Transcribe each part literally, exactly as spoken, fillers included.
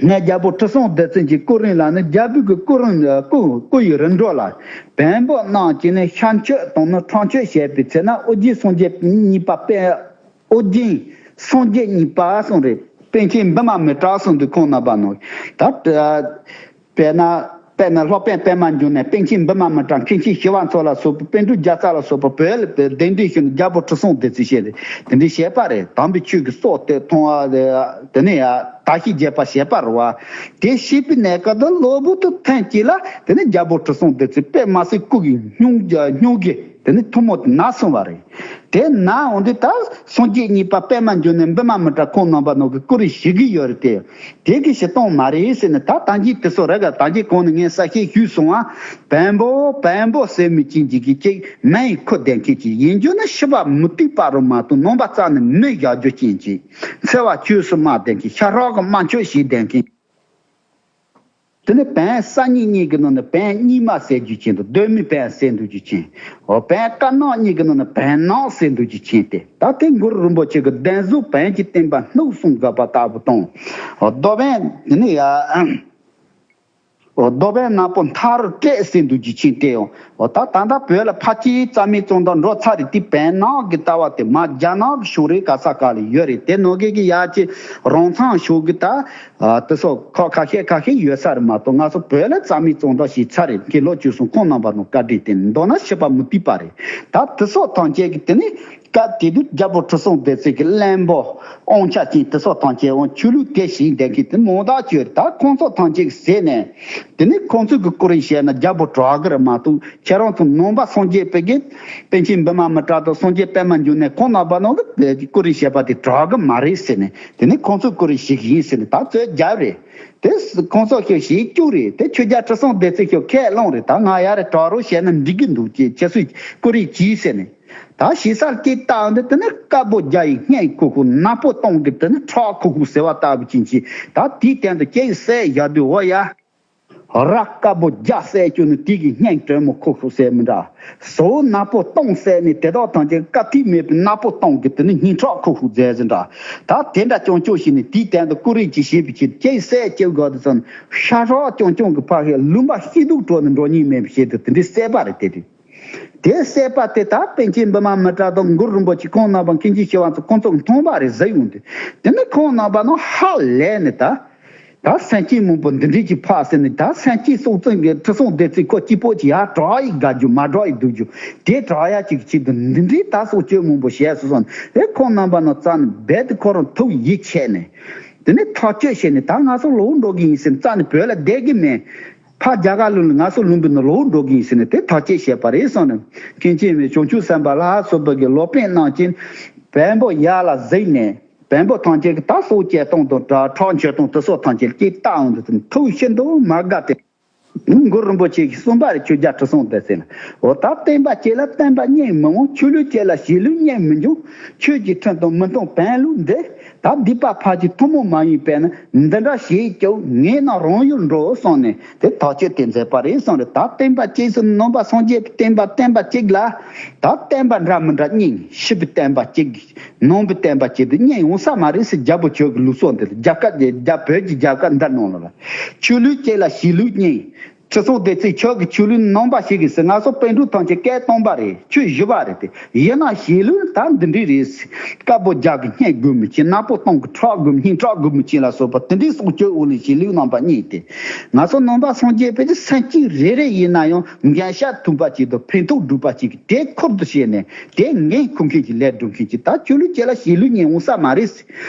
ངས་རྒྱལ་པོ་ཁྲི་སྲོང་ལྡེ་བཙན་གྱི་སྐུ་རིང་ལ་ནི། རྒྱལ་པོའི་གི་སྐུ་རིང་སྐུ་སྐུ་ཡི་རིང་འགྲོ་ལ། བེམ་པོ་རྣམས་ཀྱིས་ནི་ཤ་མཆོད་དང་ནི་ཁྲག་མཆོད་བྱས་པའི་ཚེ་ན། ཨོ་རྒྱན་སངས་རྒྱས་གཉིས་པ་པད། ཨོ་རྒྱན་སངས་རྒྱས་གཉིས་པ་གསུངས་རེད། པཎ་ཆེན་བི་མ་མི་ཏྲ་གསུངས་འདུག་ཁོང་རྣམ་པ་ནང་ད། དཔེར་ན། དཔེར་ན་སློབ་དཔོན་པད་མ་འབྱུང་གནས། པཎ་ཆེན་བི་མ་མི་ཏྲ། མཁན་ཆེན་ཞི་བ་འཚོ་ལ་སོགས་པ། པཎ་གྲུབ་བརྒྱ་རྩ་ལ་སོགས་པ་བོད་ལ་གདན་འདྲེན་ཞུས་ནས་རྒྱལ་པོ་ཁྲི་སྲོང་ལྡེ་བཙན་བྱས་ཏེ་དེ་འདྲའི་བྱས་པ་རེད། དམ་པའི་ཆོས་ཀྱི་སྲོག་དེ་མཐོང་བ་དེ་ནས་ཡང་དར་ཞིང་རྒྱས་པ་བྱས་པ་རེད་བ། དེ་བྱས་པའི་གནས་སྐབས་དུ་གློ་བུར་དུ་ཐེངས་གཅིག་ལ་དེ་ནས་རྒྱལ་པོ་ཁྲི་སྲོང་ལྡེ་བཙན་དཔེ་མ་སྲིད་སྐུ་གི་སྙུང་སྙུང་གི་དེ་ནས་ཐུན་མོང་དུ་ན་སོང་བ་རེད། དེ་ན་འོང་དུས་ད་སངས་རྒྱས་གཉིས་པ་པད་མ་འབྱུང་གནས་བི་མ་མི་ཏྲ་ཁོང་རྣམ་པ་ནང་གི་སྐུ་རིང་བྱེད་ཀྱི་ཡོད་རེད་དེ། དེ་གི་བྱེད་སྟངས་མ་རེད་ཟེར་ནས། ད་ད་གིན་དེ་ཚོ་རེ་ག་ད་གིན་གོང་ནས་ངས་གསལ་བཤད་ཞུས་སོང་ང་། བེམ་པོ་བེམ་པོ་ཟེར་མི་ཅན་གྱི་གི་ཅིག་མེ་ཡི་ཁུ་ལྡན་མཁན་ཅིག་ཡིན་རྒྱུ་ནི་ཤི་བ་མུ་སྟེགས་པ་རུ་མ་གཏོགས་ནང་པ་རྩ་ནས་མི་བཞག་རྒྱུ་ཅན་ཅིག་འཚེ་བ་ཆོས་སུ་མ་ལྡན་མཁན། ཤ་ཁྲག་གི་དམར་མཆོད་བྱེད་ལྡན་མཁན། དེ་ནས་བན་གསར་རྙིང་གཉིས་ཀྱི་ནང་ནས་བན་རྙིང་མ་ཟེར་རྒྱུ་ཅན་དང་གདོད་མའི་བན་ཟེར་འདུག་རྒྱུ་ཅན། འོ་བན་དཀར་ནག་གཉིས་ཀྱི་ནང་ནས་བན་ནག་ཟེར་འདུག་རྒྱུ་ཅན་ཏེ། ད་དེ་གུ་རུ་རིན་པོ་ཆེ་གི་གདན་གཟུགས་བན་གྱི་བསྟན་པ་སྣུབས་སོང་དགག་པ་ལྟ་བུ་དང་། འོ་རྡོ་བན་དེ་ནས་ཡ། འོ་རྡོ་བན་ནག་པོ་མཐའ་རུ་བསྐྲད་ཟེར་འདུག་རྒྱུ་ཅན་ཏེ། འོ་ད་ད་ལྟ་བོད་ལ་ཕལ་ཆེར་རྩ་མེད་བཙོང་དང་འགྲོ་ཚར་རེད། དེ་བན་ནག་གི་ལྟ་བ་དེ་མ་རྒྱ་ནག་གི་ཕྱོགས་རེད། ག་ས་ག་ལ་ཡོད་རེད། དེ་ནང་གི་གི་ཡ་ཅི་རང་མཚང་ཕྱོགས་གི་ད། ཨ་དེ་སོགས་ཁག་ཁ་ཤས་ཁ་ཤས་ཡོད་ས་རེད་མ་གཏོགས། ང་ཚོ་བོད་ལ་རྩ་མེད་བཙོང་དང་བྱས་ཚར་རེད། མཁན་སློབ་བཅུ་གསུམ་ཁོང་རྣམ་པ་ནང་བཀའ་དྲིན་དེ་མདོར་ན་ཤི་བ་མུ་སྟེགས་པ་རེད། ད་དེ་སོགས་ཐམས་ཅད་ཀྱི་དེ་ནི་སྐབས་དེ་དུས་རྒྱལ་པོ་ཁྲི་སྲོང་ལྡེ་བཙན་གྱི་བློན་པོ་དབང་ཆ་ཅན་དེ་སོགས་ཐམས་ཅད་འོང་ཆོས་ལུགས་དེ་བྱས་བསྡད་མཁན་དེ་མང་དག་ཅིག་ཡོད་རེད། ད་ཁོང་ཚོ་ཐམས་ཅད་ཀྱི་ཟེར་ནས་དེ་ནི་ཁོང་ཚོ་གི་སྐུ་རིང་བྱས་ན་རྒྱལ་པོ་དྲག་གི་རེད་མ་གཏོགས། ཁྱེད་རང་ཚོ་ནང་པ་སངས་རྒྱས་པའི་གི་པཎ་ཆེན་བི་མ་མི་ཏྲ་དང་སངས་རྒྱས་པད་མ་འབྱུང་གནས་ཁོང་རྣམ་པ་ནང་གི་སྐུ་རིང་བྱས་པ་དེ་དྲག་གི་མ་རེད་ཟེར་ནས། དེ་ནི་ཁོང་ཚོའི་སྐུ་རིང་ཞིག་ཡིན་ཟེར་ནས་ད་ཚོད་རྒྱབ་རེད། དེ་ཁོང་ཚོ་ཤོད་ཞིག་བཅུག་རེད། དེ་ཆོས་རྒྱལ་ཁྲི་སྲོང་ལྡེ་བཙན་ཤོད་ཁས་བླངས་རེད། ད་ང་ཡ་རེ་དྲག་རོགས་བྱས་ན་འགྲིག་གི་འདུག་ཅེས་ཁྱེད་ཚོས་སྐུ་རིང་གྱིས་ཟེར་ནས། ད་ཞེ་ས་སྐད་བཏགས་འདི་དེ་ནི་དཀར་པོ་རྒྱ་ཡི་སྙན་ཁུ་ཁུ། ནག་པོ་སྟོང་གི་དེ་ནི་ཁྲག་ཁུ་ཁུ་ཟེར་བ་ལྟ་བུ་ཅན་གྱིས། ད་དེའི་སྟེང་དུ་ཅེས་ཟེར་བཞག་དུས། འོ་ཡ། ར་དཀར་པོ་རྒྱ་ཟེར་རྒྱུ་ནི་དེ་གི་སྙན་དྲོན་མོ་ཁུ་ཁུ་ཟེར་མི་འདྲ། ཟོ་ནག་པོ་སྟོང་ཟེར་ནི་དེ་དག་ཐམས་ཅད་བཀའ་ཐིག་མེད་པའི་ནག་པོ་སྟོང་གི་དེ་ནི་སྙན་ཁྲག་ཁུ་ཁུ་ཟེར་ཟིན་འདྲ། ད་དེ་འདྲ་ཅུང་ཅུང་ཞིག་ནི་དེའི་སྟེང་དུ་སྐུ་རིང་གྱིས་བྱས་པའི་ཕྱིར་ཅེས་ཟེར་སྐྱེ་དགོས་དུ་སོང་། ཤ་ཁྲག་ཅུང་ཅུང་གི་ཕ་ཤེ་ལུང་པ་ཤེས་སྡུག་བྲོ་ནི་འགྲོ་ཉེན་མེད་པའི་ཕྱིར་དུ་དེ་འདྲའི་སྲེད་པ་རེད་དེ་དུས། དེ་སྲེད་པ་དེ་ད་པཎ་ཆེན་བི་མ་མི་ཏྲ་དང་གུ་རུ་རིན་པོ་ཆེ་ཁོང་རྣམ་པ་མཁན་ཆེན་ཞི་བ་འཚོ་ཁོང་ཚོ་མཐོང་བ་རེད་ཟེར་ཡོང་དུས། དེ་ནི་ཁོང་རྣམ་པ་ནང་ཧ་ལས་ནས་ད། ད་སེམས་ཅན་མང་པོ་འདི་འདྲས་ཀྱི་ཕག་ཟེར་ནས། ད་སེམས་ཅན་སྲོག་འཛིན་གྱི་ཁྲི་སྲོང་ལྡེ་བཙན་ཁོ་གཅིག་པོ་ཅིག་ཡ་དྲག་ཡི་དགའ་རྒྱུ་མ་དྲག་ཡི་སྡུག་རྒྱུ་དེ་དྲག་ཡ་ཅིག་ཆེད་དུ་འདི་འདྲས་ད་སྲོག་གཅོད་མང་པོ་བྱས་སོ་སོ་ནས། ཨེ་ཁོང་རྣམ་པ་ནང་རྩ་ནས་རྦད་དེ་ཁོ་རང་ཐུགས་ཡིད་ཆད་ནས། དེ་ནས་ཐག་གཅོད་བྱས་ནས། ད་ང་ཚོ་ལོག་འགྲོ་གི་ཡིན་ཟེར་ནས་རྩ་ནས་བོད་ལ་བསྡད་ཀྱི་མེད། ཕར་རྒྱ་གར་ལུང་ལ་ང་ཚོ་ལུང་པའི་ནང་ལོག་འགྲོ་གི་ཡིན་ཟེར་ནས་དེ་ཐག་གཅོད་བྱས་པ་རེད་གསུངས་ནས། མཁན་ཆེན་བྱང་ཆུབ་སེམས་དཔའ་ལ་སོགས་པ་གི་སློབ་དཔོན་རྣམས་ཀྱིས་བེམ་པོ་ཡར་ལ་གཟིགས་ནས། བེམ་པོ་ཐམས་ཅད་ཀྱིས་ད་སྲོག་བཅད་སྟངས་དང་ཁྲག་མཆོད་སྟངས་དེ་སོགས་ཐམས་ཅད་ཀྱིས་བལྟ་འོང་དུས་ཐུགས་ཤིན་ཏུ་མ་དགའ་སྟེ། གུ་རུ་རིན་པོ་ཆེ་གིས་གསུངས་པ་རེད། ཆོས་རྒྱལ་ཁྲི་སྲོང་ལྡེ་བཙན་ལ། འོ་ད་བསྟན་པ་གཅིག་ལ་བསྟན་པ་གཉིས་མི་འོང་། ཆོས་ལུགས་གཅིག་ལ་གཞི་ལུགས་གཉིས་མི་འབྱུང་། ཆོས་ཀྱི་ཁྲིམས་དང་མི་མཐུན་བན་ལུགས་འདི། ད་སྡིག་པ་ཕལ་ཆེར་ཐུན་མོང་མ་ཡིན་པས་ན། འདི་འདྲ་བྱེད་ཀྱང་ངེས་ན་རང་ཡུལ་འགྲོ་གསུངས་ནས་དེ་ཐག་གཅོད་དེ་མཛད་པ་རེད་གསུངས་རེད། ད་བསྟན་པ་གཅིག་སུ་ནང་པ་སངས་རྒྱས་པའི་བསྟན་པ་བསྟན་པ་གཅིག་ལ། ད་བསྟན་པ་འདྲ་མི་འདྲ་གཉིས། ཕྱི་པའི་བསྟན་པ་གཅིག་ནང་པའི་བསྟན་པ་གཅིག་ཏུ་གཉིས་འོང་ས་མ་རེད་ཟེར། རྒྱལ་པོ་ཁྱོད་ཀྱི་ལུགས་སྲོལ་འདི་ལ། རྒྱ་བཀའ་རྒྱ་བོད་ཀྱི་རྒྱ་བཀའ་འདི་ནང་ལ་ལ། ཆོས་ལུགས་གཅིག་ལ་གཞི་ལུགས་གཉིས། ཁྲི་སྲོང་ལྡེ་བཙན་ཁྱོད་ཀྱི་ཆོས་ལུགས་ནང་པ་ཞིག་གིས་ཟེར། ང་ཚོ་པཎ་གྲུབ་ཐམས་ཅད་སྐད་གཏོང་པ་རེད། ཆོས་ཞུ་བ་རེད་དེ། ཡིན་ན་གཞི་ལུགས་ད་འདི་འདྲས་རེད། དཀར་པོ་རྒྱ་གི་སྙན་དགོས་མི་ཆེ། ནག་པོ་སྟོང་གི་ཁྲག་དགོས་མི་ཆེ། ཁྲག་དགོས་མི་ཆེ་ལ་སོགས་པ་དེ་འདྲས་སྲོག་གཅོད་འོག་ལ་གཞི་ལུགས་རྣམ་པ་གཉིས་ཏེ། ང་ཚོ་ནང་པ་སངས་རྒྱས་པའི་སེམས་ཅན་རེ་རེ་ཡིན་ན་ཡང་འགན་ཤ་འཐུང་པ་ཅིག་དང་ཕན་ཐོགས་སྒྲུབ་པ་ཅིག་གི་དེ་ཁུར་དུ་བྱས་ནས་དེ་འགན་འཁུར་མཁན་གྱི་ལས་སྒྲུབ་མཁན་གྱི། ད་ཆོས་ལུགས་གཅིག་ལ་གཞི་ལུགས་གཉིས་འོང་ས་མ་རེད།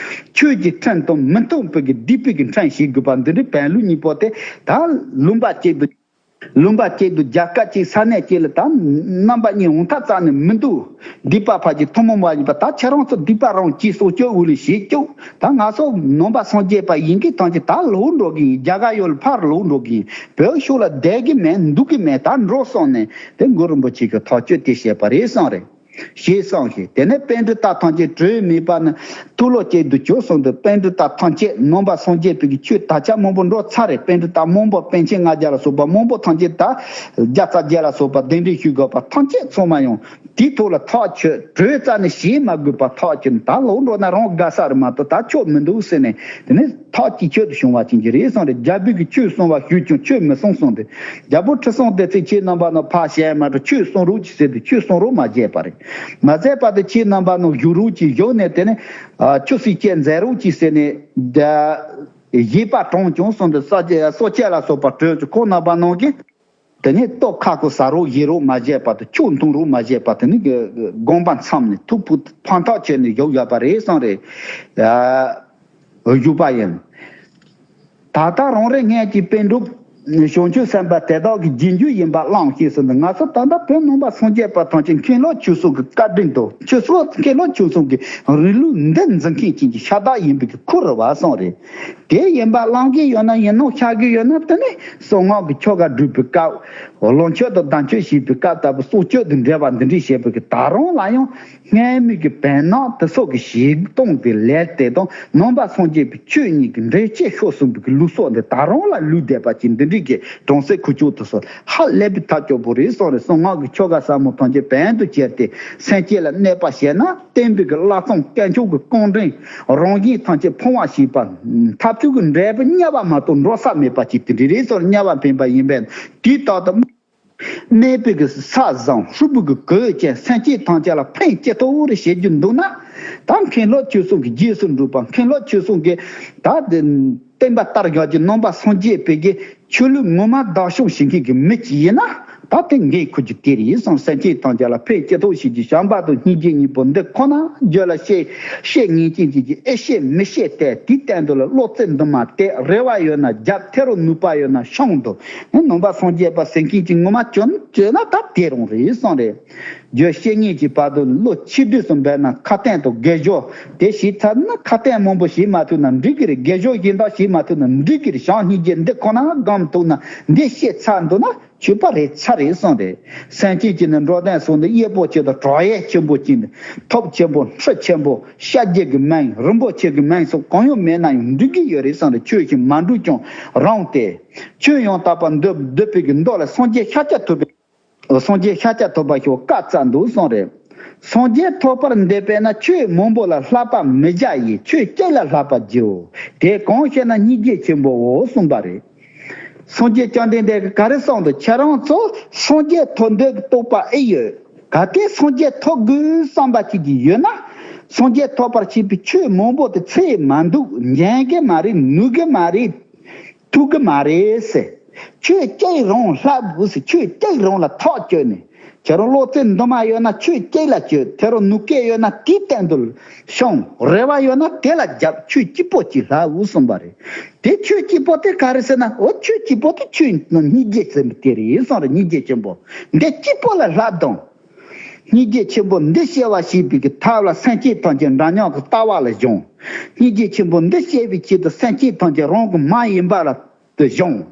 ཆོས་ཀྱི་ཁྲིམས་དང་མི་མཐུན་པའི་གི་སྡིག་པའི་གི་ཁྲིམས་ཞིག་དགོས་པ་འདི་འདྲའི་བན་ལུགས་གཉིས་པོ་དེ། ད་ལུང་པ་གཅིག་ཏུ། ལུང་པ་གཅིག་ཏུ་རྒྱལ་ཁབ་གཅིག་ས་གནས་གཅིག་ལ་ད་རྣམ་པ་གཉིས་འོང་ཐབས་རྩ་ནས་མི་འདུག་སྡིག་པ་ཕལ་ཆེར་ཐུན་མོང་མ་ཡིན་པ། ད་ཁྱེད་རང་ཚོ་སྡིག་པ་རང་གིས་སྲོག་གཅོད་འོག་ལ་བྱེད་ཀྱོག་ད་ང་ཚོ་ནང་པ་སངས་རྒྱས་པ་ཡིན་གྱི་ཐམས་ཅད་ད་ལོག་འགྲོ་གི་ཡིན། རྒྱ་གར་ཡུལ་ལ་ཕར་ལོག་འགྲོ་གི་ཡིན། བོད་ཕྱོགས་ལ་བསྡད་གི་མེད། འདུག་གི་མེད། ད་འགྲོ་གསུངས་ནས་དེ་གུ་རུ་རིན་པོ་ཆེ་གིས་ཐག་གཅོད་དེ་བྱས་པ་རེད་གསུངས་རེད། ཞེས་གསུངས་ཤིང་། དེ་ནས་པཎྜི་ཏ་ཐམས་ཅད་གྲོས་མེད་པ་ནི་ཐུགས་ལོག་བྱེད་དུ་གྱུར་གསུངས་ཏེ། པཎྜི་ཏ་ཐམས་ཅད་ནང་པ་སངས་རྒྱས་པའི་གི་ཆོས་དར་ཁྱབ་མང་པོ་འགྲོ་ཚར་རེད། པཎྜི་ཏ་མང་པོ་པཎ་ཆེན་ལྔ་བརྒྱ་ལ་སོགས་པ་མང་པོ་ཐམས་ཅད་ད་བརྒྱ་རྩ་བརྒྱད་ལ་སོགས་པ་གདན་འདྲེན་ཞུ་དགོས་པ་ཐམས་ཅད་ཚང་མ་ཡང་དེའི་ཐོག་ལ་ཐག་ཆོད། གྲོས་རྩ་ནས་བྱེད་མ་དགོས་པ་ཐག་ཆོད། ད་ལོག་འགྲོ་ན་རང་དགའ་ས་རེད་མ་གཏོགས་ད་ཆོག་མི་འདུག་ཟེར་ནས། དེ་ནས་ཐག་གཅིག་ཆོད་དུ་བྱུང་བ་ཅན་གྱི་རེད་གསུངས་རེད། རྒྱལ་པོས་ཀྱི་ཆོས་གསུང་བ་ཞུས་ཀྱང་ཆོས་མི་གསུང་གསུངས་ཏེ། རྒྱལ་པོ་ཁྲི་སྲོང་ལྡེ་བཙན་ཁྱེད་རྣམ་པ་ནི་ཕར་བཤད་མ་གཏོགས་ཆོས་གསུང་རོགས་གྱིས་ཟེར་ཏེ་ཆོས་གསུང་རོགས་མ་བྱས་པ་རེད། མ་བྱས་པ་དེ་ཁྱེད་རྣམ་པ་ནི་བཞུགས་རོགས་གྱིས་བཞུགས་ནས། དེ་ནས་ཆོས་སྲིད་བཅས་མཛད་རོགས་གྱིས་ཟེར་ནས། བཞེད་པ་དྲངས་ཀྱང་གསུངས་ཏེ། ས་སྐྱ་ལ་སོགས་པ་གྲོས་ཀྱི་ཁོང་རྣམ་པ་ནང་གིས། དེ་ནས་ལྟོ་ཁ་ཁོ་ཟ་རོགས་བཞེས་རོགས་མ་བྱས་པ་དང་ཆོས་འཐུང་རོགས་མ་བྱས་པ་དེ་ནི་དགོངས་པ་མཚམས་ནས་ཐུགས་ཕུགས་ཕན་ཐོགས་བྱས་ནས་བཞུགས་ཡོད་པ་རེད་གསུངས་རེད། བཞུགས་པ་ཡིན། ད་ལྟ་རང་རེ་སྔོན་གྱི་པཎ་གྲུབ་བྱང་ཆུབ་སེམས་དཔའ་དེ་དག་གི་རྗེས་འཇུག་ཡིན་པ་བླངས་ཞེས་གསུངས་ཏེ། ང་ཚོ་ད་ལྟ་བོད་ནང་པ་སངས་རྒྱས་པ་ཐམས་ཅད་མཁན་སློབ་ཆོས་གསུམ་གྱི་བཀའ་དྲིན་དང་ཆོས་སྲོལ་མཁན་སློབ་ཆོས་གསུམ་གྱི་རིང་ལུགས་འདི་འཛིན་མཁན་ཅན་གྱི་ཤ་སྟག་ཡིན་པའི་གི་ཁུར་རེ་བ་གསུངས་རེད། དེ་ཡིན་པ་བླང་གི་ཡོད་ན་ཡིན་ནོ་ཤག་གི་ཡོད་ན། དེ་ནི་གསང་སྔགས་ཀྱི་ཆོ་ག་སྒྲུབ་པའི་སྐབས། ལོངས་སྤྱོད་དང་བདག་སྤྱོད་བྱེད་པའི་སྐབས་ལྟ་བུ་སྲོག་གཅོད་དང་འབྲེལ་བ་འདི་འདྲ་བྱེད་པའི་གི་ད་རུང་ལ་ཡང་སྔོན་མའི་གི་བན་ནག་དེ་སོགས་ཀྱི་བྱེད་སྟངས་དེ་ལས་དེ་དང་ནང་པ་སངས་རྒྱས་པའི་ཆོས་གཉིས་ཀྱི་འབྲེལ་བཅད་ཤོར་སོང་བའི་གི་ལུགས་སྲོལ་འདི་ད་རུང་ལ་ལུས་བསྡད་པ་ཅིག་འདི་འདྲའི་གི་གྲོང་གསེབ་ཁུལ་ཆོག་དེ་སོགས་ཧ་ལས་པའི་ཐག་ཆོད་པོ་རེད་གསུངས་རེད། གསང་སྔགས་ཀྱི་ཆོ་ག་ཟབ་མོ་ཐམས་ཅད་བན་དུ་བཅད་དེ་སེམས་བསྐྱེད་ལ་གནས་པ་བྱས་ན། བསྟན་པའི་གི་བླ་བཙོང་དཀོན་མཆོག་གི་རྐང་འདྲེན་རང་བཞིན་ཐམས་ཅད་ཕུང་བ་ཞིག་པ། འཐབ་རྩོད་ཀྱི་འབྲས་བུ་དམྱལ་བ་མ་གཏོགས་འགྲོ་ས་མེད་པ་ཅིག་དེ་འདྲ་རེད་གསུངས། དམྱལ་བ་འཕེན་པ་ཡིན་པས་དུས་རྟག་ཏུ། དམྱལ་བའི་གི་ས་བཟང་ཧྲུལ་པོའི་གི་གོས་ཅན་སེམས་ཅན་ཐམས་ཅད་ལ་ཕན་སྐྱེ་ཐོག་རེ་བྱེད་རྒྱུ་འདུག་ན། ད་མཁན་སློབ་ཆོས་གསུམ་གྱི་རྗེས་སུ་འགྲོ་བ། མཁན་སློབ་ཆོས་གསུམ་གྱི་ད་དེ། བསྟན་པ་དར་རྒྱས་ཀྱི་ནང་པ་སངས་རྒྱས་པའི་གི་ཆོས་ལུགས་ངོ་མ་བདག་སྐྱོང་བྱེད་མཁན་གྱི་མི་ཅིག་ཡིན་ན། ད་དེ་འགན་འཁུར་རྒྱུ་དེ་རེད་གསུངས། སེམས་ཅན་ཐམས་ཅད་ལ་ཕན་སྐྱེ་ཐབས་ཤིག་གི་བྱམས་པ་དང་སྙིང་རྗེ་གཉིས་པོ་འདི་ཁོ་ན་རྒྱུད་ལ་བཤད་བཤད་ངེས་ཅན་གྱི་ཨེ་བཤད་མི་བཤད་དེ། དེའི་སྟེང་དུ་ལ་བློ་རྩེ་འདུན་མ་དེ་རེ་བ་ཡོད་ན་རྒྱབ། ཐེ་རུ་ནུས་པ་ཡོད་ན་ཤོང་དུ། ནང་པ་སངས་རྒྱས་པ་ཟེར་མཁན་གྱི་ངོ་མ་བྱོན་བྱོན་ན་ད་དེ་རང་རེད་གསུངས་རེད། རྒྱུ་བཤད་ངེས་ཀྱི་བར་དུ་བློ་ཆིག་བསྡུས་སུ་འབད་ན་ཁ་བསྟན་དང་དགེ་སྦྱོར་དེ་བྱས་ཚར་ན། ཁ་བསྟན་མང་པོ་བྱེད་མ་ཐུབ་ན་འགྲིག་གི་རེད། དགེ་སྦྱོར་གཞན་དག་བྱེད་མ་ཐུབ་ན་འགྲིག་གི་རེད། བྱམས་སྙིང་རྗེ་འདི་ཁོ་ན་སྒོམ་ཐུབ་ན། འདི་བཤད་ཚར་འདུག་ན་ཆོས་པ་རེད་ཚར་རེད་གསུངས་རེད། སེམས་ཅན་གྱི་ནི་འགྲོ་དོན་སོགས་འདི་གཡས་པོ་ཆེ་དང་གྲོགས་ཡས་ཆེན་པོ་གཅིག་ནི་ཐོབ་ཆེན་པོ་འཕྲི་ཆེན་པོ་ཤཱཀྱ་གི་མིང་རིན་པོ་ཆེ་གི་མིང་སོགས་གང་ཡང་མེད་ན་ཡང་འགྲིག་གི་ཡོད་རེད་གསུངས་རེད། ཆོས་བཞིན་མ་འགྲུབ་ཀྱང་རུང་སྟེ། ཆོས་ཡང་དག་པར་འདོད་འདོད་པའི་གི་མདོ་ལ་སངས་རྒྱས་ཤཱཀྱ་ཐུབ་པའི། སངས་རྒྱས་ཤཱཀྱ་ཐུབ་པ་ཤོག་བཀའ་སྩལ་འདུག་གསུངས་རེད། སངས་རྒྱས་ཐོབ་པར་འདོད་པས་ན་ཆོས་མང་པོ་ལ་བསླབ་པ་མི་བྱ་ཡི། ཆོས་གཅིག་ལ་བསླབ་པར་བགྱིའོ། དེ་གང་ཞེ་ན་སྙིང་རྗེ་ཆེན་པོའོ་གསུངས་པ་རེད། སངས་རྒྱས་བཅོམ་ལྡན་འདས་ཀྱིས་ག་རེ་གསུངས་འདུག་ཁྱེད་རང་ཚོ་སངས་རྒྱས་ཐོབ་འདོད་ཀྱི་རྟོགས་པ་ཨེ་ཡོད། གལ་ཏེ་སངས་རྒྱས་ཐོབ་དགོས་བསམ་པ་ཅིག་གིས་ཡོད་ན། སངས་རྒྱས་ཐོབ་པར་བྱེད་པའི་ཆོས་མང་པོ་དེ་ཚེ་མ་འདུག་འཇོན་གི་མ་རེད། ནུས་གི་མ་རེད། ཐུབ་གི་མ་རེད་ཟེར། ཆོས་གཅིག་རང་བསླབ་དགོས་ཟེར། ཆོས་གཅིག་རང་ལ་ཐག་གཅོད་ནས། ཁྱེད་རང་བློ་རྩེ་འདུན་མ་ཡོད་ན་ཆོས་གཅིག་ལ་གཅོད། ཐེ་རུ་ནུས་སྐལ་ཡོད་ན་དེའི་སྟེང་དུ་ཤོང་། རེ་བ་ཡོད་ན་དེ་ལ་རྒྱབ། ཆོས་གཅིག་པོ་གཅིག་བསླབ་དགོས་གསུངས་པ་རེད། དེ་ཆོས་གཅིག་པོ་དེ་ག་རེ་ཟེར་ན། འོ་ཆོས་གཅིག་པོ་དེ་ཆོས་སྙིང་རྗེ་ཟེར་མི་དེ་རེད་གསུངས་རེད། སྙིང་རྗེ་ཆེན་པོ་འདི་གཅིག་པོ་ལ་བསླབ་དང་། སྙིང་རྗེ་ཆེན་པོ་འདི་སྐྱེ་བ་བྱེད་པའི་གི་ཐབས་ལ་སེམས་ཅན་ཐམས་ཅད་འདྲ་མཉམ་གྱི་ལྟ་བ་ལ་སྦྱོང་། སྙིང་རྗེ་ཆེན་པོ་འདི་སྐྱེ་བའི་ཆེད་དུ་སེམས་ཅན་ཐམས་ཅད་རང་གི་མ་ཡིན་པ་ལ་དུ་སྦྱོང་།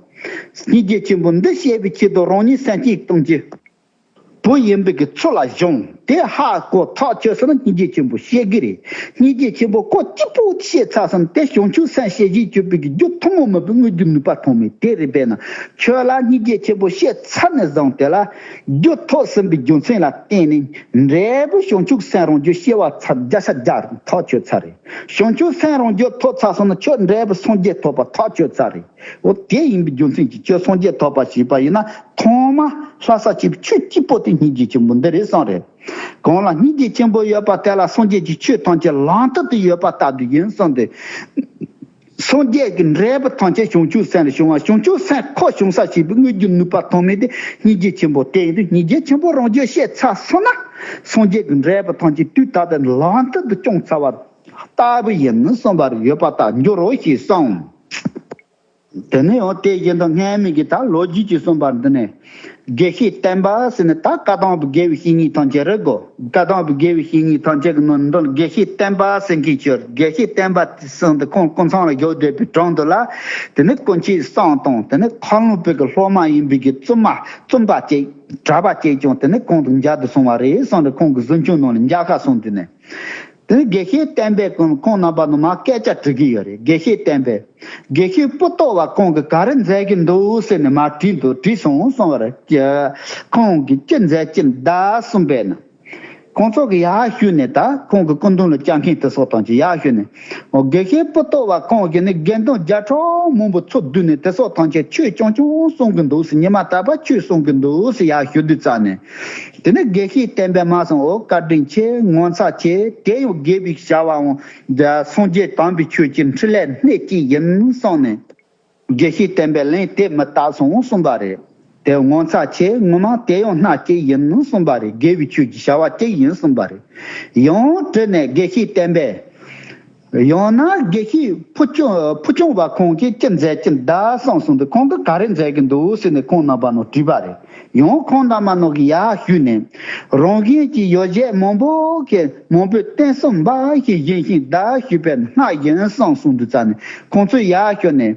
སྙིང་རྗེ་ཆེན་པོ་འདི་སྐྱེ་བའི་ཆེད་དུ་རང་ཉིད་སེམས་ཅན་ཐམས་ཅད་བུ་ཡིན་པའི་གི་ཚུལ་ལ་སྦྱོང་། དེ་ཧ་གོ་ཐག་ཆོད་སོང་ན་སྙིང་རྗེ་ཆེན་པོ་སྐྱེ་གི་རེད། སྙིང་རྗེ་ཆེན་པོ་ཁོ་གཅིག་པོ་དེ་སྐྱེ་ཚར་སོང་ན་དེ་བྱང་ཆུབ་སེམས་བསྐྱེད་བྱེད་པའི་གི་རྒྱུ་ཐུན་མོང་མིན་པའི་དངོས་རྒྱུ་ནུས་པ་ཐོན་མེད་དེ་རེད། དཔེར་ན་ཁྱོད་ལ་སྙིང་རྗེ་ཆེན་པོ་སྐྱེ་ཚར་ནས་བཟུང་དེ་ལ། རྒྱུ་ཐོབ་ཟིན་པའི་རྒྱུ་མཚན་ལ་བརྟེན་ནས་འབྲས་བུ་བྱང་ཆུབ་སེམས་རང་རྒྱུད་སྐྱེ་བ་ཚར། བརྒྱ་ཆ་བརྒྱ་ཐག་ཆོད་ཚར་རེད། བྱང་ཆུབ་སེམས་རང་རྒྱུད་ཐོབ་ཚར་སོང་ན་ཁྱོད་འབྲས་བུ་སངས་རྒྱས་ཐོབ་པ་ཐག་ཆོད་ཚར་རེད། འོ་དེ་ཡིན་པའི་རྒྱུ་མཚན་གྱིས་ཁྱོད་སངས་རྒྱས་ཐོབ་པ་ཞེས་པ་ཡིན་ན་ཐོག་མ་ལྷག་ས་གཅིག་ཆོས་གཅིག་པོ་དེ་སྙིང་རྗེ་ཆེན་པོ་འདི་རེད་གསུངས་རེད། གང་ལ་སྙིང་རྗེ་ཆེན་པོ་ཡོད་པ་དེ་ལ་སངས་རྒྱས་ཀྱི་ཆོས་ཐམས་ཅད་ལམ་དུ་དུ་ཡོད་པ་ལྟ་བུ་ཡིན་གསུངས་ཏེ། སངས་རྒྱས་ཀྱི་འབྲས་བུ་ཐམས་ཅད་བྱང་ཆུབ་སེམས་ལ་བྱུང་བ། བྱང་ཆུབ་སེམས་ཁོ་བྱུང་ས་ཞེས་པའི་དངོས་རྒྱུ་ནུས་པ་ཐོན་མེད་དེ་སྙིང་རྗེ་ཆེན་པོ་དེ་ཡིན་དུས། སྙིང་རྗེ་ཆེན་པོ་རང་རྒྱུད་སྐྱེ་ཚར་སོང་ན་སངས་རྒྱས་ཀྱི་འབྲས་བུ་ཐམས་ཅད་དུས་ད་ལྟ་ལམ་དུ་དུ་བྱུང་ཚར་བ་ལྟ་བུ་ཡིན་གསུངས་པར་ཡོད་པ་ལྟར་འགྱུར་རོ་ཞེས་གསུངས། དེ་ནས་ཡང་དེ་བཞིན་དུ་སྔོན་མའི་གི་ད་ལོ་རྒྱུས་ཀྱིས་གསུངས་པ་འདི་ནས། དགེ་བཤེས་བསྟན་པ་ཟེར་ནས་ད་བཀའ་དང་པོའི་དགེ་བའི་བཤེས་གཉེན་ཐམས་ཅད་རེད་གོ། བཀའ་དང་པོའི་དགེ་བའི་བཤེས་གཉེན་ཐམས་ཅད་ཀྱི་ནང་ནས་དགེ་བཤེས་བསྟན་པ་ཟེར་མཁན་ཁྱོད་དགེ་བཤེས་བསྟན་པ་ཟེར་འདི་ཁོང་ཀུན་ཚང་ལ་བཞུགས་བསྡད་པའི་དྲུང་དུ་ལ། དེ་ནི་དཀོན་མཆོག་གསུམ་དང་དེ་ནི་མཁའ་ཀློང་བར་གྱི་སློབ་མ་ཡིན་པའི་གི་བཙུན་མ་བཙུན་པ་བཅས་གྲྭ་པ་བཅས་ཀྱང་དེ་ནི་ཁོང་དང་མཇལ་དུ་སོང་བ་རེད་གསུངས་ནས་ཁོང་གི་གཟིམ་ཆུང་ནང་ལ་མཇལ་ཁ་སོང་དུས་ནས། དེ་ནི་དགེ་བཤེས་བསྟན་པས་ཁོང་ཁོང་རྣམ་པ་ནང་མར་སྐད་ཆ་དྲི་གི་ཡོད་རེད། དགེ་བཤེས་བསྟན་པས་དགེ་བཤེས་པོ་ཏོ་བ་ཁོང་གིས་ག་རེ་མཛད་ཀྱི་འདུག་ཟེར་ནས་མར་དྲིས་འདུག་དྲིས་སོང་གསུངས་པ་རེད། ཁོང་གིས་ཅི་མཛད་ཀྱི་འདུག་གསུངས་པས་ན། ཁོང་ཚོ་གིས་ཡར་ཞུས་ནས་ད་ཁོང་གི་སྐུ་མདུན་ལ་བཅར་མཁན་དེ་ཚོ་དང་ཅིག་ཡར་ཞུས་ནས། འོ་དགེ་བཤེས་པོ་ཏོ་བ་ཁོང་གིས་ནི་དགེ་འདུན་བརྒྱ་ཕྲག་མང་པོ་ཚུར་བསྡུས་ནས་དེ་ཚོ་ཐམས་ཅད་ཆོས་རྐྱང་རྐྱང་གསུང་གི་འདུག་ཟེར། ཉི་མ་རྟག་པར་ཆོས་གསུང་གི་འདུག་ཟེར་ཡར་ཞུ་དུས་ཙ་ནས། དེ་ནས་དགེ་བཤེས་བསྟན་པས་མར་སོང་། འོ་བཀའ་དྲིན་ཆེ། ངོ་མཚར་ཆེ། དེ་ཡང་དགེ་བའི་བྱ་བའང་སངས་རྒྱས་དམ་པའི་ཆོས་ཀྱི་འཕྲིན་ལས་སྣེ་གཅིག་ཡིན་གསུངས་ནས། དགེ་བཤེས་བསྟན་པས་ལན་དེ་མི་བཏབ་སོང་གསུངས་པ་རེད། དེ་ངོ་མཚར་ཆེ། ངོ་མ་དེ་ཡང་སྣ་གཅིག་ཡིན་གསུངས་པ་རེད། དགེ་བའི་ཆོས་ཀྱི་བྱ་བ་གཅིག་ཡིན་གསུངས་པ་རེད། ཡང་དྲིས་ནས་དགེ་བཤེས་བསྟན་པས། ཡང་ན་དགེ་བཤེས་ཕུར་སྐྱོང་ཕུར་སྐྱོང་བ་ཁོང་གིས་ཅི་མཛད་ཀྱི་འདུག་གསུངས་སོང་དུས་ཁོང་གིས་ག་རེ་མཛད་ཀྱི་འདུག་ཟེར་ནས་ཁོང་རྣམ་པ་ནང་དྲིས་པ་རེད། ཡང་ཁོང་རྣམ་པ་ནང་གིས་ཡར་ཞུས་ནས། རང་བཞིན་གྱི་ཡོ་བྱད་མང་པོ་གི་མང་པོས་རྟེན་གསུམ་འབའ་ཞིག་བཞེངས་ཤིང་བདག་ཞུས་པས་སྔགས་ཡིན་གསུངས་སོང་དུས་ཙ་ནས་ཁོང་ཚོས་ཡར་ཞུས་ནས།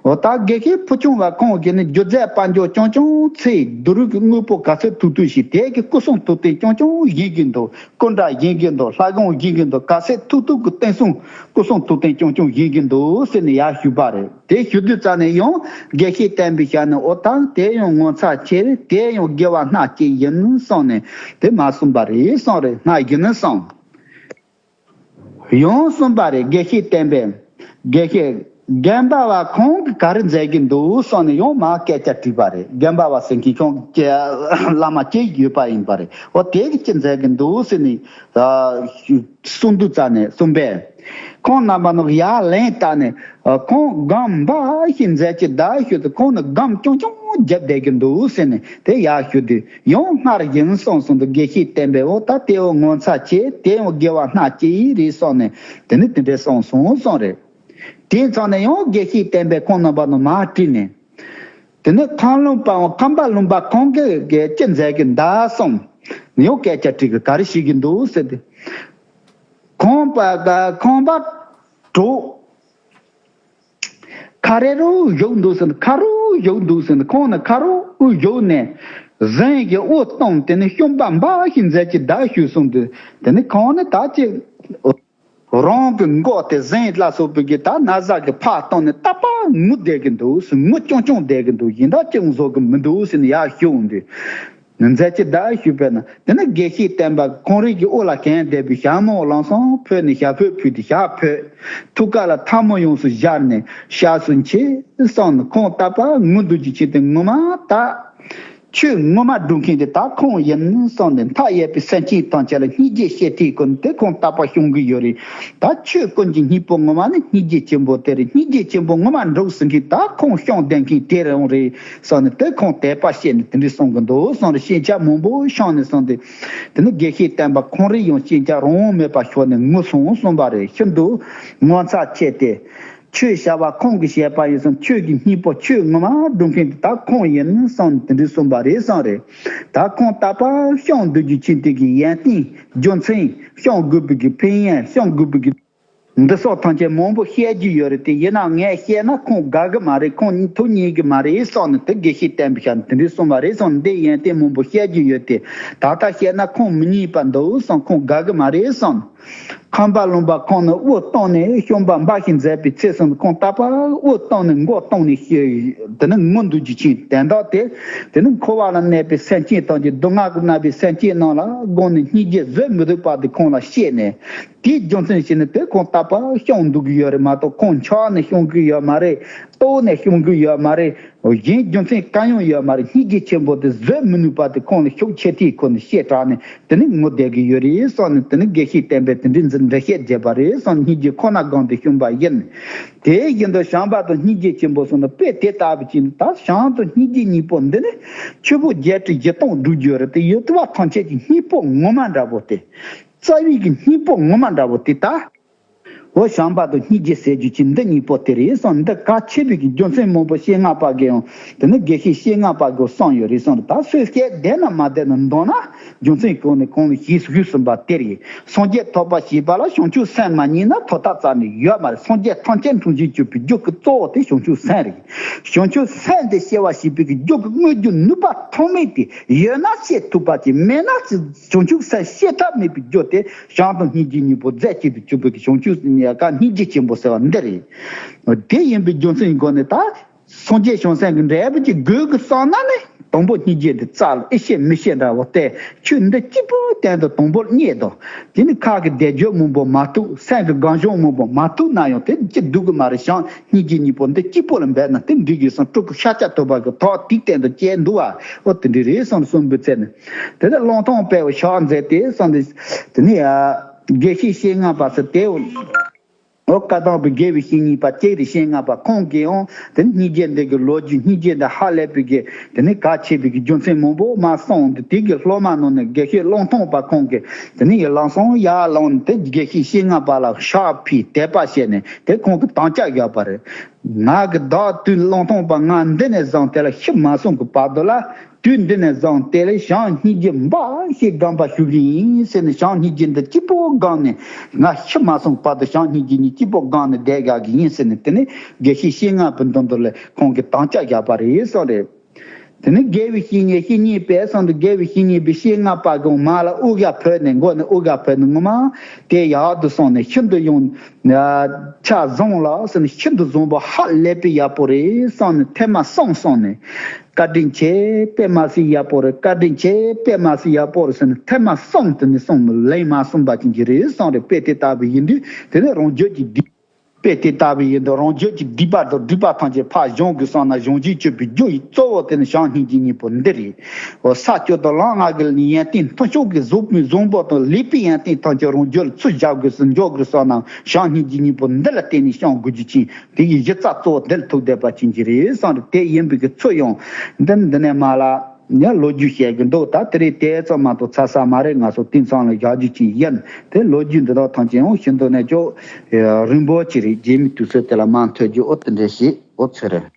འོ་ད་དགེ་བཤེས་ཕུར་སྐྱོང་བ་ཁོང་གིས་ནི་སྒྱུ་རྩལ་དཔལ་འབྱོར་རྐྱང་རྐྱང་ཚེ་བསྡུ་རུས་ཀྱི་དངོས་པོ་ག་ཚོད་ཐུབ་ཐུབ་ཞིག་དེ་གི་སྐུ་གསུང་ཐུགས་རྟེན་རྐྱང་རྐྱང་བཞེངས་ཀྱི་འདུག་སྐུ་འདྲ་བཞེངས་ཀྱི་འདུག་ལྷ་ཁང་བཞེངས་ཀྱི་འདུག་ག་ཚོད་ཐུབ་ཐུབ་ཀྱི་རྟེན་གསུམ་སྐུ་གསུང་ཐུགས་རྟེན་རྐྱང་རྐྱང་བཞེངས་ཀྱི་འདུག་ཟེར་ནས་ཡར་ཞུས་པ་རེད། དེ་ཞུ་དུས་ཙ་ནས་ཡང་དགེ་བཤེས་བསྟན་པའི་ཞལ་ནས་འོ་ད་དེ་ཡང་ངོ་མཚར་ཆེ། དེ་ཡང་དགེ་བ་སྣ་གཅིག་ཡིན་གསུངས་ནས་དེ་མར་གསུངས་པ་རེད་གསུངས་རེད། སྔགས་ཡིན་གསུངས། ཡང་གསུངས་པ་རེད། དགེ་བཤེས་བསྟན་པས། དགེ་བཤེས་རྒན་པ་བ་ཁོང་གིས་ག་རེ་མཛད་ཀྱི་འདུག་གསུངས་ནས་ཡང་མར་སྐད་ཆ་དྲིས་པ་རེད། རྒན་པ་བ་ཟེར་མཁན་ཁོང་ཀྱི་བླ་མ་གཅིག་ཡོད་པ་ཡིན་པ་རེད། འོ་དེ་གིས་ཅི་མཛད་ཀྱི་འདུག་ཟེར་ནས་གསུངས་དུས་ཙ་ནས་གསུངས་པས། ཁོང་རྣམ་པ་ནང་ཡར་ལན་བཏབ་ནས། ཁོང་སྒོམ་འབའ་ཞིག་མཛད་ཀྱི་གདའ་ཞུ་དུས་ཁོང་ནི་སྒོམ་རྐྱང་རྐྱང་བརྒྱབ་བསྡད་ཀྱི་འདུག་ཟེར་ནས་དེ་ཡར་ཞུ་དུས་ཡང་སྔར་བཞིན་གསུངས་སོང་དུས་དགེ་བཤེས་བསྟན་པས་འོ་ད་དེའོ་ངོ་མཚར་ཆེ། དེ་ཡང་དགེ་བ་སྣ་གཅིག་རེད་གསུངས་ནས་དེ་ནི་དེ་འདྲས་གསུངས་སོང་གསུངས་རེད། དེ་ཚང་ནས་ཡང་དགེ་བཤེས་བསྟན་པས་ཁོང་རྣམ་པ་ནང་མར་དྲིས་ནས། དེ་ནས་ཁམས་ལུང་པའམ་ཁམས་པ་ལུང་པ་ཁོང་གིས་ཅི་མཛད་ཀྱི་གདའ་གསུངས། ཡང་སྐད་ཆ་དྲིས་ཀྱི་ག་རེ་བྱེད་ཀྱི་འདུག་ཟེར་ཏེ། ཁམས་པ་ཁམས་པ་གྲོགས། ཁ་རེ་རུ་བཞུགས་འདུག་ཟེར་ནས་ཁ་རུ་བཞུགས་འདུག་ཟེར་ནས་ཁོང་ནི་ཁ་རུ་དབུ་བཞུགས་ནས་ཟན་གྱི་དབུ་བཏང་དེ་ནི་ཤོམ་པ་འབའ་ཞིག་མཛད་ཀྱི་གདའ་ཞུས་སོང་དུས་དེ་ནི་ཁོང་ནི་ད་ཅི་རང་གི་མགོ་དེ་ཟན་ལ་སོགས་པའི་གི་ད་ན་བཟའ་གི་ཕར་བཏང་ནས་རྟག་པར་ངུ་བསྡད་ཀྱི་འདུག་ཟེར། ངུ་ཅུང་ཅུང་བསྡད་ཀྱི་འདུག་ཡིན་ད་ཅི་བཟོ་གི་མི་འདུག་ཟེར་ནས་ཡར་ཞུ་འོང་དུས། མཛད་ཀྱི་གདའ་ཞུས་པས་ན་དེ་ནི་དགེ་བཤེས་བསྟན་པ་ཁོང་རང་གི་དབུ་ལ་གྱོན་བསྡད་པའི་ཞྭ་མོ་ལམ་སང་ཕུད་ནས་ཞྭ་ཕུད་ཕུད་དེ་ཞྭ་ཕུད། ཐུགས་ཀ་ལ་ཐལ་མོ་ཡོངས་སུ་སྦྱར་ནས་ཞབས་སུ་མཆི་གསུངས་ནས་ཁོང་རྟག་པར་ངུ་འདུག་རྒྱུ་ཕྱིན་ཏེ་ངོ་མ་ད། ཆོས་ངོ་མ་སྒྲུབ་མཁན་དེ་ད་ཁོང་ཡིན་གསུངས་ནས་མཐའ་ཡས་པའི་སེམས་ཅན་ཐམས་ཅད་ལ་སྙིང་རྗེ་སྐྱེ་དུས་ཀུན་དེ་ཁོང་རྟག་པར་སྐྱོང་གི་ཡོད་རེད། ད་ཆོས་ཀུན་གྱི་སྙིང་པོ་ངོ་མ་ནི་སྙིང་རྗེ་ཆེན་པོ་དེ་རེད། སྙིང་རྗེ་ཆེན་པོ་ངོ་མ་འགྲུབ་ཟིན་མཁན་ད་ཁོང་སྐྱོང་བསྡད་མཁན་དེ་རང་རེད་གསུངས་ནས་དེ་ཁོང་དད་པ་བྱས་ནས་དེ་འདྲ་གསུང་གི་འདུག་གསུངས་རེད། སྐྱེས་ཆ་མང་པོ་བཤམས་ནས་གསུངས་ཏེ། དེ་ནི་དགེ་བཤེས་བསྟན་པ་ཁོང་རང་ཡང་སྐྱེས་ཆ་རང་དབང་མེད་པ་ཤོར་ནས་ངུ་སོང་གསུངས་པ་རེད། ཤིན་ཏུ་ངོ་མཚར་ཆེ་སྟེ། ཆོས་བྱ་བ་ཁོང་གིས་བྱས་པ་ཡིན་གསུངས། ཆོས་ཀྱི་སྙིང་པོ་ཆོས་ངོ་མ་སྒྲུབ་མཁན་དེ་ད་ཁོང་ཡིན་གསུངས་དེ་འདྲ་གསུངས་པ་རེད་གསུངས་རེད། ད་ཁོང་རྟག་པར་སྐྱོང་འདུག་རྒྱུ་ཕྱིན་ཏེ་གི་ཡོན་ཏན་རྒྱུ་མཚན་སྐྱོང་དགོས་པའི་གི་ཕན་ཡོན་སྐྱོང་དགོས་པའི་གི་འདི་སོགས་ཐམས་ཅད་མང་པོ་བཤད་རྒྱུ་ཡོད་རེད་དེ། ཡིན་ནའང་ངས་བཤད་ན་ཁོང་དགའ་གི་མ་རེད། ཁོང་ཐུགས་མཉེས་གི་མ་རེད་གསུངས་ནས་དེ་དགེ་བཤེས་བསྟན་པའི་ཞལ་ནས་དེ་འདྲ་གསུངས་པ་རེད་གསུངས། འདི་ཡོན་ཏན་མང་པོ་བཤད་རྒྱུ་ཡོད་དེ། ད་ལྟ་བཤད་ན་ཁོང་མི་མཉེས་པ་འདུག་གསུངས། ཁོང་དགའ་གི་མ་རེད་གསུངས། ཁམས་པ་ལུང་པ་ཁོང་ནི་དབུ་བཏང་ནས་ཤོམ་པ་འབའ་ཞིག་མཛད་པའི་ཚེ་སོང་ཁོང་རྟག་པར་དབུ་བཏང་ནས་མགོ་བཏང་ནས་ཤི། དེ་ནི་ངུ་འདུག་རྒྱུ་ཕྱིན། དོན་དག་དེ་དེ་ནི་འཁོར་བ་ལ་གནས་པའི་སེམས་ཅན་དང་གི་སྡུག་བསྔལ་གྱིས་མནར་བའི་སེམས་ཅན་རྣམས་ལ་དགོངས་ནས་སྙིང་རྗེ་བཟོད་མི་ཐུབ་པ་དེ་ཁོང་ལ་སྐྱེས་ནས། དེའི་རྒྱུ་མཚན་བྱས་ནས་དེ་ཁོང་རྟག་པར་སྐྱོང་འདུག་གི་ཡོད་རེད་མ་གཏོགས་ཁོང་ཆགས་ནས་སྐྱོང་གི་ཡོད་མ་རེད། ལྟོགས་ནས་སྐྱོང་གི་ཡོད་མ་རེད། གཞན་རྒྱུ་མཚན་གང་ཡང་ཡོད་མ་རེད། སྙིང་རྗེ་ཆེན་པོ་དེ་བཟོད་མི་ནུས་པ་དེ་ཁོང་ལ་ཤུགས་ཆེ་ཐིག་ཁོ་ནས་བཤད་དྲགས་ནས་དེ་ནི་ངུ་བསྡད་ཀྱི་ཡོད་རེད་གསུངས་ནས། དེ་ནི་དགེ་བཤེས་བསྟན་པས་དེ་འདྲའི་འདྲི་བཤད་བྱས་པ་རེད་གསུངས་ནས་སྙིང་རྗེ་ཁོ་ན་སྒང་དུ་བྱུང་བ་ཡིན། དེ་བཞིན་དུ་བྱམས་པ་དང་སྙིང་རྗེ་ཆེན་པོ་གསུངས་ནས་དཔེ་དེ་ལྟ་བུ་ཅིག་ནི་ད་བྱམས་དང་སྙིང་རྗེ་གཉིས་པོ་འདི་ནི་ཆུ་བོ་བརྒྱད་ཁྲི་བཞི་སྟོང་བསྒྲུབ་རྒྱུ་རེད་དེ། ཡོད་པ་ཐམས་ཅད་ཀྱི་སྙིང་པོ་ངོ་མ་འདྲ་པོ་དེ། རྩ་བའི་གི་སྙིང་པོ་ངོ་མ་འདྲ་པོ་དེ་ད། འོ་བྱམས་པ་དང་སྙིང་རྗེ་ཟེར་རྒྱུ་ཅིག་འདི་གཉིས་པོ་དེ་རེད་གསུངས། འདི་གལ་ཆེ་བའི་གི་རྒྱུ་མཚན་མང་པོ་སྤྱན་སྔ་པ་གིས་ཡང་དེ་ནི་དགེ་བཤེས་སྤྱན་སྔ་པ་གིས་གསུངས་ཡོད་རེད་གསུངས། ད་སུས་བཤད་བསྡད་ན་མ་བསྡད་ན་མདོར་ན་རྒྱུ་མཚན་གང་ནས་གང་ལ་ཞེས་ཞུས་ཟིན་པ་དེ་རེད། སངས་རྒྱས་ཐོབ་པ་ཞེས་པ་ལ་བྱང་ཆུབ་སེམས་མ་རྙེད་ན་ཐོབ་ཐབས་རྩ་ནས་ཡོད་མ་རེད། སངས་རྒྱས་ཐམས་ཅད་འཁྲུངས་བྱེད་གྱུར་པའི་རྒྱུ་གི་གཙོ་བོ་དེ་བྱང་ཆུབ་སེམས་རེད། བྱང་ཆུབ་སེམས་དེ་སྐྱེ་བ་བྱེད་པའི་གི་རྒྱུ་གི་དངོས་རྒྱུ་ནུས་པ་ཐོགས་མེད་དེ་ཡོད་ན་སྐྱེ་ཐུབ་པ་ཅིག་མེད་ན་བྱང་ཆུབ་སེམས་སྐྱེ་ཐབས་མེད་པའི་རྒྱུ་དེ་བྱམས་དང་སྙིང་རྗེ་གཉིས་པོ་རྫས་གཅིག་ཏུ་གྱུར་པའི་གི་བྱང་ཆུབ་ཀ་སྙིང་རྗེ་ཆེན་པོ་ཟེར་བ་འདི་རེད། དེ་ཡིན་པའི་རྒྱུ་མཚན་གྱི་སྒོ་ནས་ད་སངས་རྒྱས་བྱང་སེམས་ཀྱི་འབྲས་བུ་ཅིག་དགོས་ཀྱི་བསམ་ན་ནི་དང་པོ་སྙིང་རྗེ་འདི་རྩ་ལ་ཨེ་ཤེས་མི་ཤེས་འདྲ་བོ་སྟེ། ཆོས་འདི་གཅིག་པུའི་སྟེང་དུ་དང་པོར་རྙེད་དོ། དེ་ནི་ཁ་གི་བཟླས་བརྗོད་མང་པོ་མ་ཐུབ། སེམས་ཀྱི་གང་བྱུང་མང་པོ་མ་ཐུབ་ན་ཡང་དེ་ཅི་སྡུག་གི་མ་རེད། བྱམས་སྙིང་རྗེ་གཉིས་པོ་འདི་གཅིག་པོ་ལ་འབད་ན་དེ་འགྲིག་གི་སོང་། སྤྲུལ་སྐུ་ཤཱཀྱ་ཐུབ་པ་གི་ཐོག་དེའི་སྟེང་དུ་བསྐྱལ་འདུག་བ། ཨོ་དེ་འདྲ་རེད་གསུངས་གསུངས་པའི་ཚེ་ནི། དེ་ནས་གླང་ཐང་དཔལ་བོ་ཕྱག་མཛད་དེ་གསུངས་ཏེ། དེ་ནས་ཡ་དགེ་བཤེས་སྤྱན་སྔ་པ་ཟེར་དེ། ཨོ་བཀའ་གདམས་པའི་དགེ་བའི་བཤེས་གཉེན་པ་གཅིག་རེད། སྤྱན་སྔ་པ་ཁོང་གིས་ཡང་དེ་ནི་སྙིང་རྗེ་འདི་གི་ལོ་རྒྱུས། སྙིང་རྗེ་འདི་ཧ་ལས་པའི་གི་དེ་ནི་གལ་ཆེ་བའི་གི་རྒྱུ་མཚན་མང་པོ་མར་གསུངས་འདུག། དེ་གི་སློབ་མ་ནང་ནས་དགེ་བཤེས་གླང་ཐང་པ་ཁོང་གིས་དེ་ནི་ཡི་ལམ་སང་ཡར་ལངས་ནས་དེ་དགེ་བཤེས་སྤྱན་སྔ་པ་ལ་ཕྱག་ཕུལ། དད་པ་བྱས་ནས་དེ་ཁོང་གིས་དམ་བཅའ་བཞག་པ་རེད། ང་གི་བདག་དུས་གླང་ཐང་པ་ང་འདི་ནས་བཟུང་དེ་ལ་ཤི་མ་སོང་གི་བར་དུ་ལ། དུས་འདི་ནས་བཟུང་དེ་ལས་བྱམས་སྙིང་རྗེ་འབའ་ཞིག་སྒོམ་པ་ཞུ་གི་ཡིན་ཟེར་ནས། བྱམས་སྙིང་རྗེ་འདི་གཅིག་པོ་སྒོམ་ནས་ང་ཤི་མ་སོང་བར་དུ་བྱམས་སྙིང་རྗེ་གཉིས་གཅིག་པོ་སྒོམ་ནས་བསྡད་དགོས་ཀྱི་ཡིན་ཟེར་ནས། དེ་ནས་དགེ་བཤེས་སྤྱན་སྔ་པའི་མདུན་དུ་ལ་ཁོང་གིས་དམ་བཅའ་བཞག་པ་རེད་གསུངས་རེད། དེ་ནས་དགེ་བའི་བཤེས་གཉེན་བཤེས་གཉེན་པས་གསུངས་འདུག། དགེ་བའི་བཤེས་གཉེན་པས་སྤྱན་སྔ་པ་གི་མར་ལ་དབུ་སྐྲ་ཕུད་ནས། མགོ་ནས་དབུ་སྐྲ་ཕུད་ནས་ངོ་མ་དེ་ཡག་ཏུ་སོང་ནས་ཤིན་ཏུ་ཡང་ཕྱག་བཟང་ལ་ཟེར་ནས། ཤིན་ཏུ་བཟང་པོ་ཧ་ལས་པའི་ཡག་པོ་རེད་གསུངས་ནས་ཐེངས་མ་གསུམ་གསུངས་ནས། བཀའ་དྲིན་ཆེ། དཔེ་མ་སྲིད་ཡག་པོ་རེད། བཀའ་དྲིན་ཆེ། དཔེ་མ་སྲིད་ཡག་པོ་རེད་ཟེར་ནས་ཐེངས་མ་གསུམ་དེ་ནས་གསུངས་ནས་ལན་མ་གསུངས་པ་ཅན་གྱི་རེད་གསུངས་རེད། དཔེ་དེ་ལྟ་བུ་ཡིན་དུས་དེ་ནས་རང་རྒྱུད་ཀྱི་སྡིག་དཔེ་དེ་ལྟ་བུ་ཡིན་དུས་རང་རྒྱུད་ཀྱི་སྡིག་པ་དང་སྒྲིབ་པ་ཐམས་ཅད་ཕར་སྦྱང་དགོས་བསམ་ན། སྦྱང་བྱེད་གཅོད་པའི་རྒྱུ་ཡི་གཙོ་བོ་དེ་ནི་བྱམས་སྙིང་རྗེ་གཉིས་པོ་འདི་རེད། འོ་ས་བཅུ་དང་ལམ་ལྔ་གི་ཡོན་ཏན་མཐུ་ཆུང་གི་བཟང་པོ་བཟང་པོ་དང་ལེགས་པའི་ཡོན་ཏན་ཐམས་ཅད་རང་རྒྱུད་ལ་ཚུར་སྦྱར་དགོས་སུ་འཇོག་དགོས་བསམ་ན། བྱམས་སྙིང་རྗེ་གཉིས་པོ་འདི་ལ་བརྟེན་ནས་སྦྱང་དགོས་རྒྱུ་ཅན། དེ་ཡི་གཞི་རྩ་གཙོ་བོ་འདི་ལ་ཐུག་བསྡད་པ་ཅན་གྱི་རེད་གསུངས་རེད། དེ་ཡིན་པའི་གི་ཚུལ་ཡང་འདི་འདི་ནས་མར་ལ་ཡང་ལོ་རྒྱུས་བཤད་གི་འདུག། ད་དེ་རིང་དེ་ཙམ་མ་གཏོགས་ཚར་ས་མ་རེད། ང་ཚོ་དེང་སང་ལ་བཞག་རྒྱུ་ཅན་ཡིན། དེ་ལོ་རྒྱུས་འདི་དག་ཐམས་ཅད་ཡང་ཤིན་ཏུ་ནས་ཅོག་རིང་པོ་ཅིག་རེད། རྗེས་མའི་དུས་ཚོད་དེ་ལ་མར་ཐོན་རྒྱུ། ཨོ་དེ་འདྲ་ཞིག། ཨོ་ཚེ་རིང་།